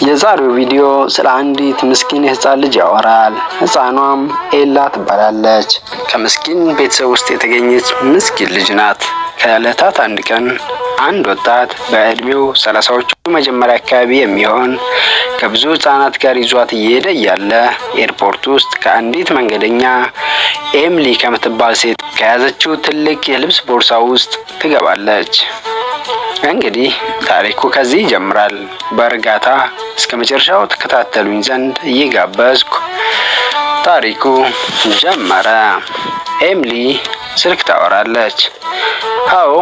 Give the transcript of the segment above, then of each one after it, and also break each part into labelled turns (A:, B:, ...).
A: የዛሬው ቪዲዮ ስለ አንዲት ምስኪን የህፃን ልጅ ያወራል። ህፃኗም ኤላ ትባላለች። ከምስኪን ቤተሰብ ውስጥ የተገኘች ምስኪን ልጅ ናት። ከዕለታት አንድ ቀን አንድ ወጣት በዕድሜው 30ዎቹ መጀመሪያ አካባቢ የሚሆን ከብዙ ህጻናት ጋር ይዟት እየሄደ እያለ ኤርፖርት ውስጥ ከአንዲት መንገደኛ ኤምሊ ከምትባል ሴት ከያዘችው ትልቅ የልብስ ቦርሳ ውስጥ ትገባለች። እንግዲህ ታሪኩ ከዚህ ይጀምራል። በእርጋታ እስከ መጨረሻው ተከታተሉኝ ዘንድ እየጋበዝኩ ታሪኩ ጀመረ። ኤምሊ ስልክ ታወራለች። አዎ፣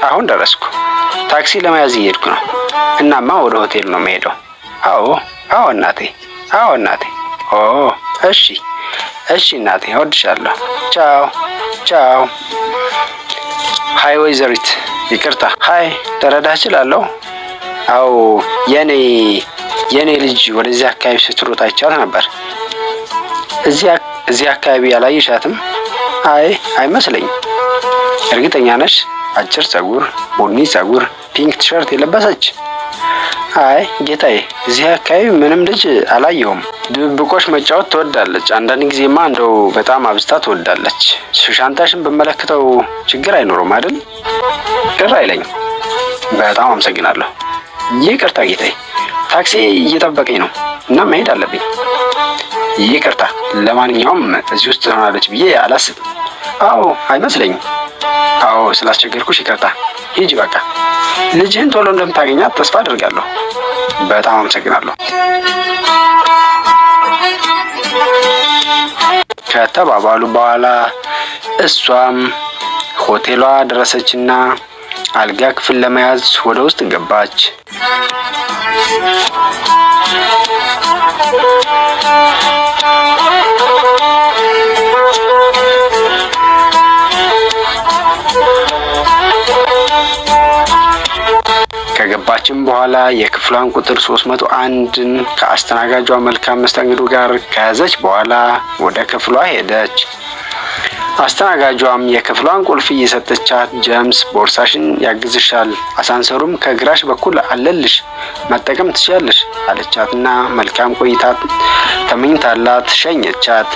A: አሁን ደረስኩ። ታክሲ ለመያዝ እየሄድኩ ነው። እናማ ወደ ሆቴል ነው የምሄደው። አዎ፣ አዎ እናቴ፣ አዎ እናቴ። ኦ፣ እሺ፣ እሺ እናቴ፣ እወድሻለሁ። ቻው፣ ቻው። Hi ወይዘሪት፣ ይቅርታ። Hi፣ ልረዳህ እችላለሁ? አዎ፣ የኔ ልጅ ወደዚህ አካባቢ ስትሮጥ አይቻት ነበር። እዚህ አካባቢ ያላየሻትም? አይ፣ አይመስለኝም። እርግጠኛ ነሽ? አጭር ጸጉር፣ ቡኒ ጸጉር፣ pink ቲሸርት የለበሰች? አይ ጌታዬ፣ እዚህ አካባቢ ምንም ልጅ አላየሁም። ድብብቆሽ መጫወት ትወዳለች። አንዳንድ ጊዜማ እንደው በጣም አብዝታ ትወዳለች። ሻንጣሽን ብመለከተው ችግር አይኖረውም አይደል? ቅር አይለኝም። በጣም አመሰግናለሁ። ይቅርታ ጌታዬ፣ ታክሲ እየጠበቀኝ ነው እና መሄድ አለብኝ። ይቅርታ። ለማንኛውም እዚህ ውስጥ ትሆናለች ብዬ አላስብም። አዎ፣ አይመስለኝም። አዎ፣ ስላስቸገርኩሽ ይቅርታ። ሂጂ በቃ። ልጅህን ቶሎ እንደምታገኛት ተስፋ አድርጋለሁ። በጣም አመሰግናለሁ ከተባባሉ በኋላ እሷም ሆቴሏ ደረሰችና አልጋ ክፍል ለመያዝ ወደ ውስጥ ገባች። ከገባችም በኋላ የክፍሏን ቁጥር 301ን ከአስተናጋጇ መልካም መስተንግዶ ጋር ከያዘች በኋላ ወደ ክፍሏ ሄደች። አስተናጋጇም የክፍሏን ቁልፍ እየሰጠቻት ጀምስ ቦርሳሽን ያግዝሻል፣ አሳንሰሩም ከግራሽ በኩል አለልሽ፣ መጠቀም ትችያለሽ አለቻትና መልካም ቆይታ ተመኝታላት ሸኘቻት።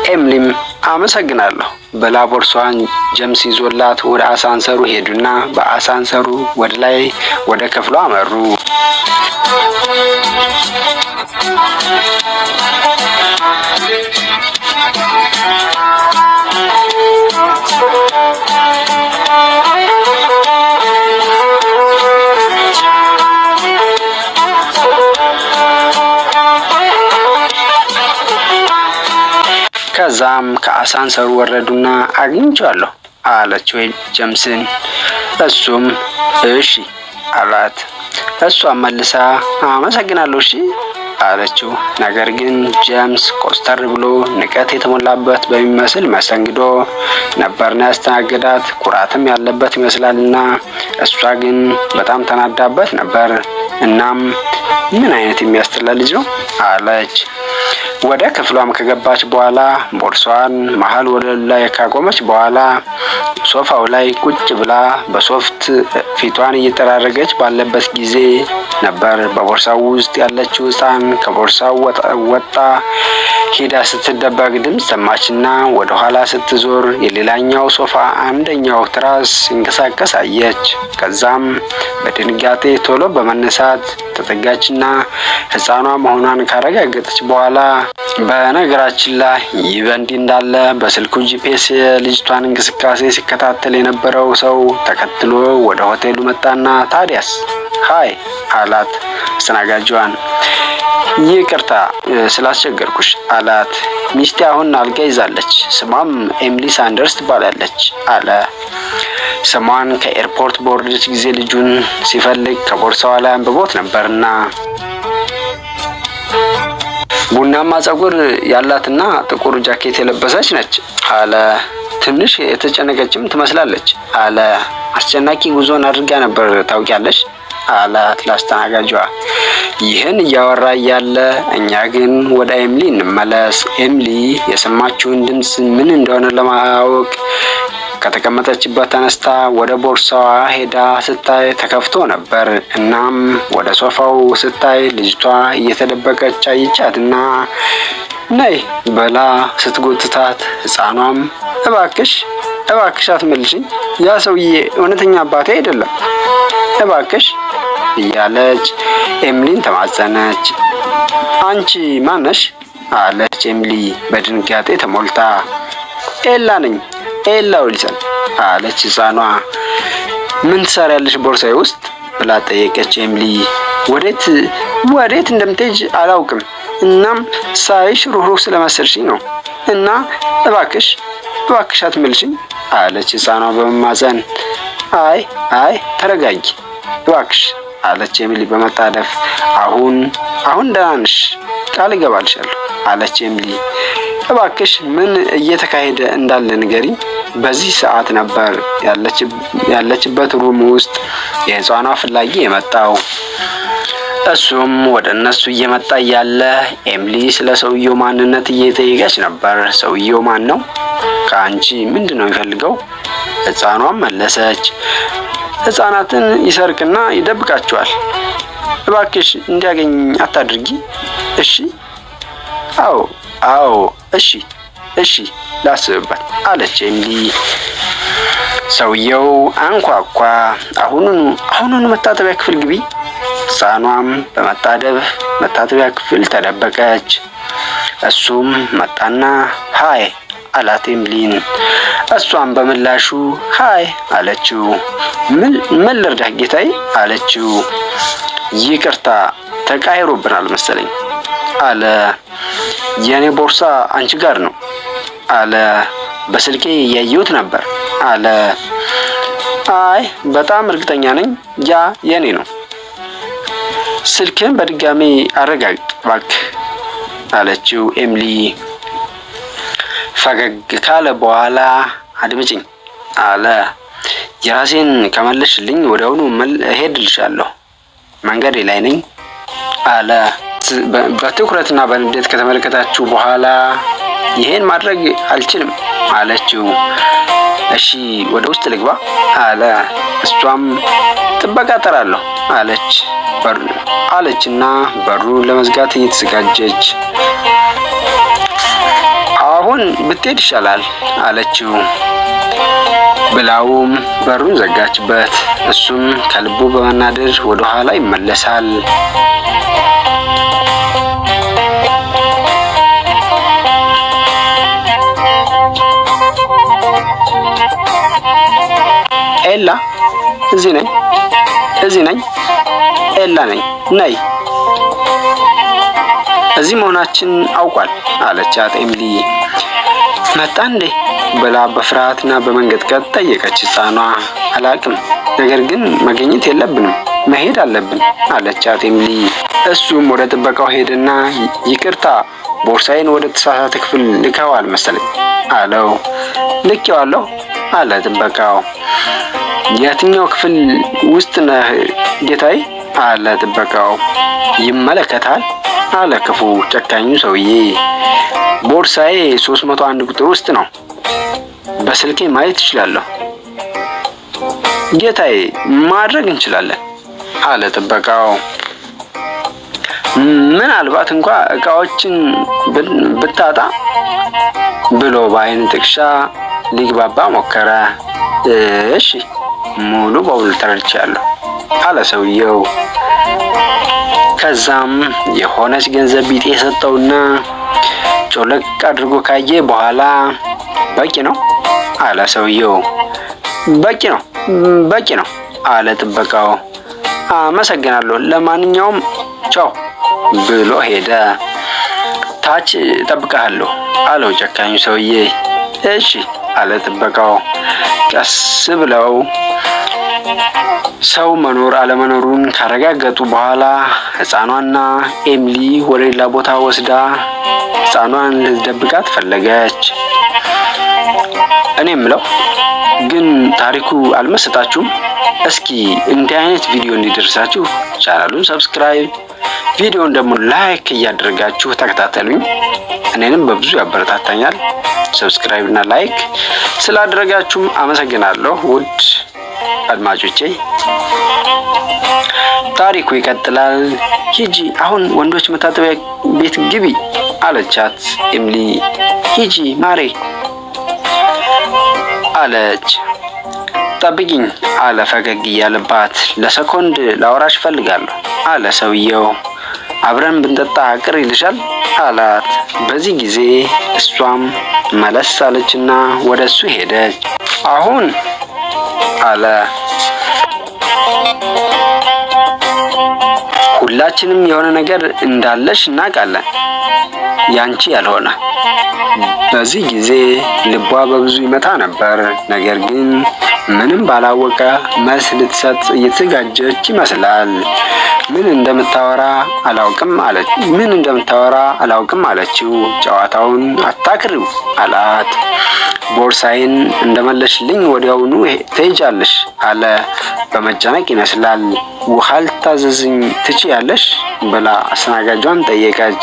A: ኤምሊም አመሰግናለሁ ብላ ቦርሷን ጀምስ ይዞላት ወደ አሳንሰሩ ሄዱና በአሳንሰሩ ወደ ላይ ወደ ክፍሏ አመሩ። ከዛም ከአሳንሰሩ ወረዱና አግኝቼዋለሁ አለች ወይ ጀምስን። እሱም እሺ አላት። እሷም መልሳ አመሰግናለሁ እሺ አለችው። ነገር ግን ጀምስ ኮስተር ብሎ ንቀት የተሞላበት በሚመስል መስተንግዶ ነበርና ያስተናገዳት። ኩራትም ያለበት ይመስላልና እሷ ግን በጣም ተናዳበት ነበር። እናም ምን አይነት የሚያስጠላ ልጅ ነው አለች። ወደ ክፍሏም ከገባች በኋላ ቦርሷን መሀል ወለሉ ላይ ካቆመች በኋላ ሶፋው ላይ ቁጭ ብላ በሶፍት ፊቷን እየጠራረገች ባለበት ጊዜ ነበር በቦርሳው ውስጥ ያለችው ሕፃን ከቦርሳው ወጣ ሄዳ ስትደበቅ ድምፅ ሰማችና ወደ ኋላ ስትዞር የሌላኛው ሶፋ አንደኛው ትራስ ሲንቀሳቀስ አየች። ከዛም በድንጋጤ ቶሎ በመነሳት ተጠጋችና ሕፃኗ መሆኗን ካረጋገጠች በኋላ፣ በነገራችን ላይ ይህ በእንዲህ እንዳለ በስልኩ GPS የልጅቷን እንቅስቃሴ ሲከታተል የነበረው ሰው ተከትሎ ወደ ሆቴሉ መጣና ታዲያስ hi አላት አስተናጋጇን። ይቅርታ ስላስቸገርኩሽ አላት። ሚስቴ አሁን አልጋ ይዛለች፣ ስሟም ኤምሊ ሳንደርስ ትባላለች አለ። ስሟን ከኤርፖርት በወረደች ጊዜ ልጁን ሲፈልግ ከቦርሳዋ ላይ አንብቦት ነበርና። ቡናማ ጸጉር ያላትና ጥቁር ጃኬት የለበሰች ነች አለ። ትንሽ የተጨነቀችም ትመስላለች አለ። አስጨናቂ ጉዞን አድርጋ ነበር ታውቂያለሽ አላት ላስተናጋጇ። ይህን እያወራ እያለ እኛ ግን ወደ ኤምሊ እንመለስ። ኤምሊ የሰማችውን ድምፅ ምን እንደሆነ ለማወቅ ከተቀመጠችበት ተነስታ ወደ ቦርሳዋ ሄዳ ስታይ ተከፍቶ ነበር። እናም ወደ ሶፋው ስታይ ልጅቷ እየተደበቀች አየቻትና ነይ ብላ ስትጎትታት ሕፃኗም እባክሽ እባክሽ አትመልሽኝ፣ ያ ሰውዬ እውነተኛ አባቴ አይደለም፣ እባክሽ እያለች ኤምሊን ተማጸነች። አንቺ ማነሽ? አለች ኤምሊ በድንጋጤ ተሞልታ። ኤላ ነኝ፣ ኤላ ዊልሰን አለች ሕፃኗ። ምን ትሰሪያለሽ ቦርሳዬ ውስጥ? ብላ ጠየቀች ኤምሊ። ወዴት ወዴት እንደምትሄጅ አላውቅም። እናም ሳይሽ ሩህሩህ ስለመሰልሽኝ ነው እና እባክሽ እባክሽ አትመልሽኝ አለች ሕፃኗ በመማፀን። አይ አይ ተረጋጊ እባክሽ አለች ኤሚሊ በመጣደፍ። አሁን አሁን ደህና ነሽ፣ ቃል እገባልሻለሁ አለች ኤሚሊ። እባክሽ ምን እየተካሄደ እንዳለ ንገሪኝ። በዚህ ሰዓት ነበር ያለችበት room ውስጥ የሕፃኗ ፈላጊ የመጣው። እሱም ወደ እነሱ እየመጣ እያለ ኤምሊ ስለ ሰውየው ማንነት እየጠየቀች ነበር። ሰውየው ማን ነው? ከአንቺ ምንድን ነው የሚፈልገው? ሕፃኗም መለሰች፣ ሕፃናትን ይሰርቅና ይደብቃቸዋል። እባክሽ እንዲያገኝ አታድርጊ። እሺ? አዎ አዎ፣ እሺ እሺ፣ ላስብበት አለች ኤምሊ። ሰውየው አንኳኳ። አሁኑኑ አሁኑኑ መታጠቢያ ክፍል ግቢ። ሕፃኗም በመጣደፍ መታጠቢያ ክፍል ተደበቀች። እሱም መጣና hi አላት ኤምሊን። እሷም በምላሹ hi አለችው። ምን ልርዳህ ጌታዬ አለችው። ይቅርታ ተቃይሮብናል መሰለኝ አለ። የእኔ ቦርሳ አንቺ ጋር ነው አለ። በስልኬ እያየሁት ነበር አለ። አይ በጣም እርግጠኛ ነኝ ያ የኔ ነው። ስልክህን በድጋሚ አረጋግጥ እባክህ አለችው ኤምሊ። ፈገግ ካለ በኋላ አድምጭኝ አለ። የራሴን ከመለስሽልኝ ወዲያውኑ እሄድልሻለሁ፣ መንገዴ ላይ ነኝ አለ። በትኩረትና በንዴት ከተመለከታችሁ በኋላ ይሄን ማድረግ አልችልም አለችው። እሺ ወደ ውስጥ ልግባ አለ። እሷም ጥበቃ እጠራለሁ አለች አለችና በሩን ለመዝጋት እየተዘጋጀች አሁን ብትሄድ ይሻላል አለችው። ብላውም በሩን ዘጋችበት። እሱም ከልቡ በመናደድ ወደ ኋላ ይመለሳል። ኤላ እዚህ ነኝ፣ እዚህ ነኝ፣ ኤላ ነኝ፣ ነይ እዚህ መሆናችን አውቋል አለቻት ኤሚሊ። መጣ እንዴ ብላ በፍርሃትና በመንቀጥቀጥ ጠየቀች ሕፃኗ። አላቅም፣ ነገር ግን መገኘት የለብንም መሄድ አለብን አለቻት ኤሚሊ። እሱም ወደ ጥበቃው ሄደና ይቅርታ ቦርሳዬን ወደ ተሳሳተ ክፍል ልከዋል መሰለኝ አለው። ልኬዋለሁ አለ ጥበቃው። የትኛው ክፍል ውስጥ ነህ ጌታዬ? አለ ጥበቃው። ይመለከታል አለ ክፉ ጨካኙ ሰውዬ። ቦርሳዬ 301 ቁጥር ውስጥ ነው። በስልኬ ማየት እችላለሁ። ጌታዬ ማድረግ እንችላለን አለ ጥበቃው። ምናልባት እንኳ እቃዎችን ብታጣ ብሎ በአይን ጥቅሻ ሊግባባ ሞከረ። እሺ ሙሉ በሙሉ ተረድቻለሁ አለ ሰውየው። ከዛም የሆነች ገንዘብ ቢጤ የሰጠውና ጮለቅ አድርጎ ካየ በኋላ በቂ ነው አለ ሰውየው። በቂ ነው በቂ ነው አለ ጥበቃው። አመሰግናለሁ፣ ለማንኛውም ቻው ብሎ ሄደ። ታች እጠብቅሃለሁ አለው ጨካኙ ሰውዬ። እሺ አለ ጥበቃው። ቀስ ብለው ሰው መኖር አለመኖሩን ካረጋገጡ በኋላ ሕፃኗና ኤሚሊ ወደ ሌላ ቦታ ወስዳ ሕፃኗን ልትደብቃት ፈለገች። እኔ የምለው ግን ታሪኩ አልመሰጣችሁም? እስኪ እንዲህ አይነት ቪዲዮ እንዲደርሳችሁ ቻናሉን subscribe፣ ቪዲዮን ደግሞ like እያደረጋችሁ ተከታተሉኝ። እኔንም በብዙ ያበረታታኛል። Subscribe እና like ስላደረጋችሁም አመሰግናለሁ ውድ አድማጮቼ። ታሪኩ ይቀጥላል። "ሂጂ፣ አሁን ወንዶች መታጠቢያ ቤት ግቢ" አለቻት ኤምሊ። "ሂጂ ማሬ" አለች። "ጠብቂኝ" አለ ፈገግ እያለባት። "ለሰኮንድ ላወራሽ እፈልጋለሁ" አለ ሰውየው። "አብረን ብንጠጣ ቅር ይልሻል?" አላት። በዚህ ጊዜ እሷም መለስ አለችና ወደ እሱ ሄደች። "አሁን" አለ፣ "ሁላችንም የሆነ ነገር እንዳለሽ እናውቃለን፣ ያንቺ ያልሆነ።" በዚህ ጊዜ ልቧ በብዙ ይመታ ነበር። ነገር ግን ምንም ባላወቀ መልስ ልትሰጥ እየተዘጋጀች ይመስላል። "ምን እንደምታወራ አላውቅም" አለች። "ምን እንደምታወራ አላውቅም" አለችው። "ጨዋታውን አታክሪው" አላት። "ቦርሳዬን እንደመለሽልኝ ወዲያውኑ ትሄጃለሽ" አለ በመጨነቅ ይመስላል። "ውሃ ልታዘዝኝ ትችያለሽ?" ብላ አስተናጋጇን ጠየቀች።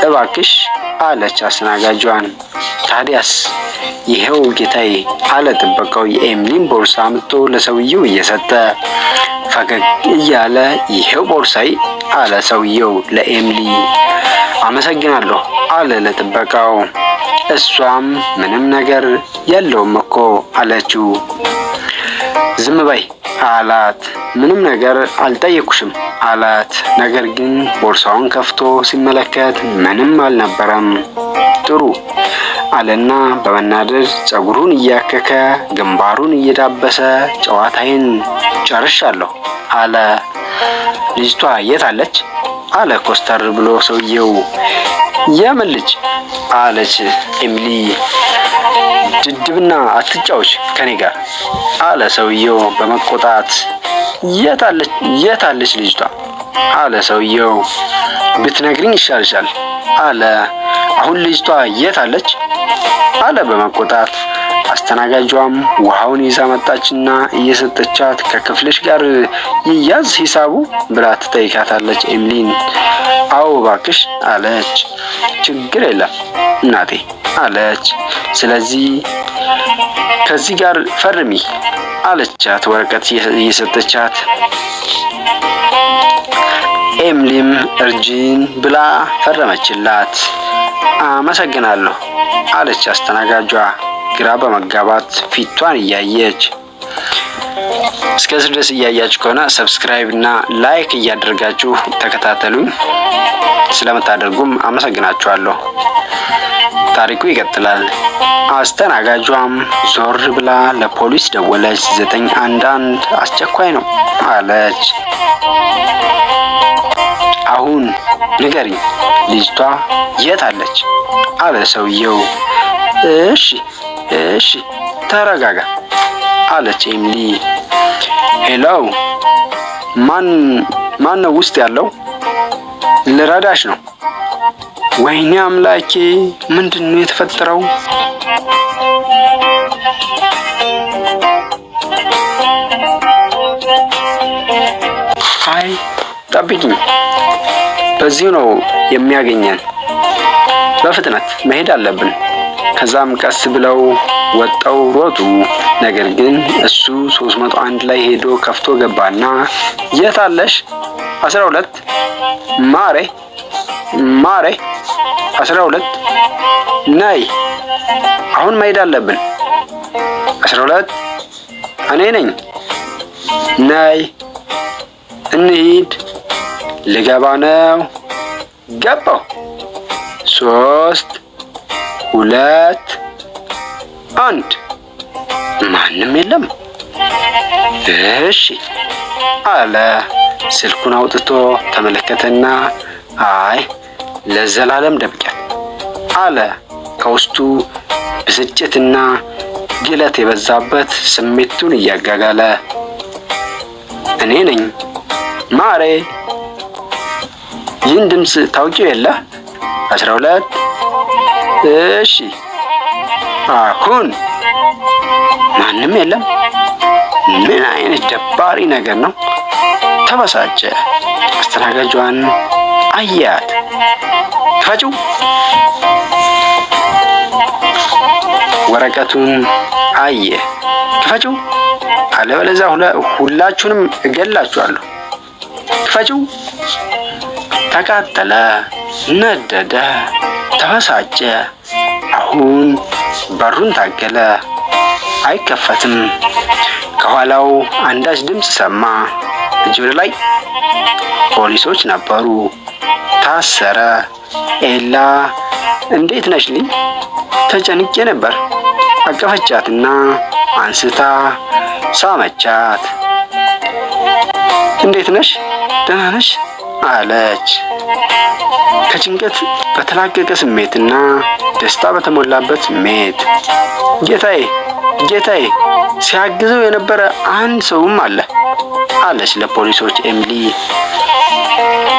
A: "እባክሽ" አለች አስተናጋጇን። "ታዲያስ ይሄው ጌታዬ" አለ ጥበቃው የኤምሊን ቦርሳ አምጥቶ ለሰውየው እየሰጠ ፈገግ እያለ። "ይሄው ቦርሳዬ" አለ ሰውየው ለኤምሊ። "አመሰግናለሁ" አለ ለጥበቃው። እሷም "ምንም ነገር የለውም እኮ" አለችው። "ዝም በይ" አላት። "ምንም ነገር አልጠየኩሽም" አላት። ነገር ግን ቦርሳውን ከፍቶ ሲመለከት ምንም አልነበረም። "ጥሩ" አለና በመናደድ ፀጉሩን እያከከ ግንባሩን እየዳበሰ፣ "ጨዋታዬን ጨርሻለሁ" አለ። "ልጅቷ የት አለች?" አለ ኮስተር ብሎ ሰውየው። "የምን ልጅ?" አለች ኤሚሊ። "ድድብና አትጫወች ከኔ ጋር" አለ ሰውየው በመቆጣት። "የት አለች ልጅቷ?" አለ ሰውየው። "ብትነግሪኝ ይሻልሻል" አለ። "አሁን ልጅቷ የት አለች?" አለ በመቆጣት። አስተናጋጇም ውሃውን ይዛ መጣችና እየሰጠቻት፣ "ከክፍልሽ ጋር ይያዝ ሂሳቡ?" ብላ ትጠይቃታለች ኤምሊን። "አዎ እባክሽ" አለች። "ችግር የለም እናቴ" አለች። "ስለዚህ ከዚህ ጋር ፈርሚ" አለቻት ወረቀት እየሰጠቻት። ኤምሊም እርጂን ብላ ፈረመችላት። "አመሰግናለሁ" አለች አስተናጋጇ ግራ በመጋባት ፊቷን እያየች። እስከዚህ ድረስ እያያችሁ ከሆነ subscribe እና like እያደረጋችሁ ተከታተሉኝ። ስለምታደርጉም አመሰግናችኋለሁ። ታሪኩ ይቀጥላል። አስተናጋጇም ዞር ብላ ለፖሊስ ደወለች። 911፣ አስቸኳይ ነው አለች። "አሁን ንገሪኝ፣ ልጅቷ የት አለች?" አለ ሰውየው። "እሺ፣ እሺ፣ ተረጋጋ" አለች ኤሚሊ። "Hello፣ ማን ማን ነው ውስጥ ያለው? ልረዳሽ ነው። ወይኔ አምላኬ፣ ምንድን ነው የተፈጠረው? አይ ጠብቂኝ፣ በዚሁ ነው የሚያገኘን። በፍጥነት መሄድ አለብን።" ከዛም ቀስ ብለው ወጠው ሮጡ። ነገር ግን እሱ 301 ላይ ሄዶ ከፍቶ ገባና፣ "የት አለሽ? 12፣ ማሬ፣ ማሬ፣ 12፣ ነይ፣ አሁን መሄድ አለብን። 12፣ እኔ ነኝ፣ ነይ እንሂድ፣ ልገባ ነው። ገባው። 3፣ 2፣ 1፣ ማንም የለም። እሺ" አለ። ስልኩን አውጥቶ ተመለከተና፣ "አይ ለዘላለም ደብቂያት" አለ። ከውስጡ ብስጭትና ግለት የበዛበት ስሜቱን እያጋጋለ፣ "እኔ ነኝ ማሬ። ይህን ድምፅ ታውቂው የለ? 12፣ እሺ፣ አሁን ማንም ማንም የለም። ምን አይነት ደባሪ ነገር ነው? ተበሳጨ። አስተናጋጇን አያት። ክፈጪው። ወረቀቱን አየ። ክፈጪው፣ አለበለዚያ ሁላችሁንም እገላችኋለሁ። ክፈጪው። ተቃጠለ፣ ነደደ፣ ተበሳጨ። አሁን በሩን ታገለ። አይከፈትም። ከኋላው አንዳች ድምፅ ሰማ። እጅ ወደ ላይ። ፖሊሶች ነበሩ። ታሰረ። ኤላ እንዴት ነሽ ልኝ? ተጨንቄ ነበር። አቀፈቻትና አንስታ ሳመቻት። እንዴት ነሽ? ደህና ነሽ? አለች። ከጭንቀት በተላቀቀ ስሜትና ደስታ በተሞላበት ስሜት ጌታዬ ጌታዬ፣ ሲያግዘው የነበረ አንድ ሰውም አለ አለች ለፖሊሶች ኤሚሊ።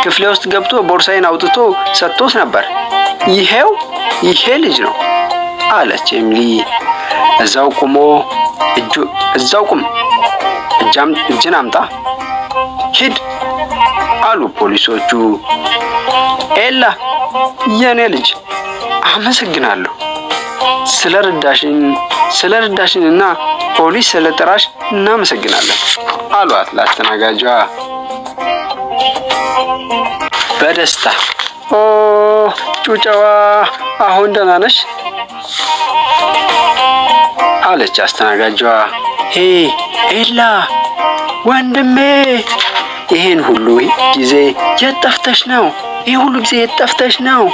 A: ክፍሌ ውስጥ ገብቶ ቦርሳዬን አውጥቶ ሰጥቶት ነበር። ይሄው ይሄ ልጅ ነው አለች ኤሚሊ። እዛው ቆሞ እጁ እዛው ቁም፣ እጅን አምጣ፣ ሂድ አሉ ፖሊሶቹ። ኤላ የኔ ልጅ አመሰግናለሁ ስለረዳሽን ስለረዳሽንና ፖሊስ ስለጠራሽ እናመሰግናለን አሏት ለአስተናጋጇ በደስታ። ኦ ጩጨዋ፣ አሁን ደህና ነሽ? አለች አስተናጋጇ። ሄ ኤላ ወንድሜ፣ ይህን ሁሉ ጊዜ የት ጠፍተሽ ነው? ይህ ሁሉ ጊዜ የት ጠፍተሽ ነው?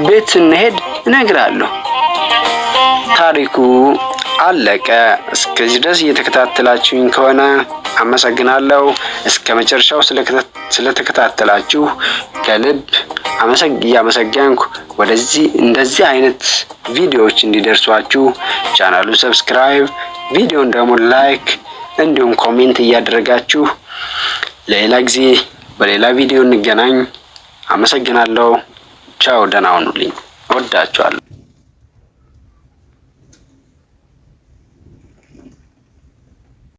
A: ቤት ስንሄድ እነግራለሁ። ታሪኩ አለቀ። እስከዚህ ድረስ እየተከታተላችሁኝ ከሆነ አመሰግናለሁ። እስከ መጨረሻው ስለተከታተላችሁ ከልብ እያመሰገንኩ ወደዚህ እንደዚህ አይነት ቪዲዮዎች እንዲደርሷችሁ ቻናሉ subscribe፣ ቪዲዮን ደግሞ like እንዲሁም comment እያደረጋችሁ ለሌላ ጊዜ በሌላ ቪዲዮ እንገናኝ። አመሰግናለሁ። ቻው፣ ደህና ሁኑልኝ። እወዳችኋለሁ።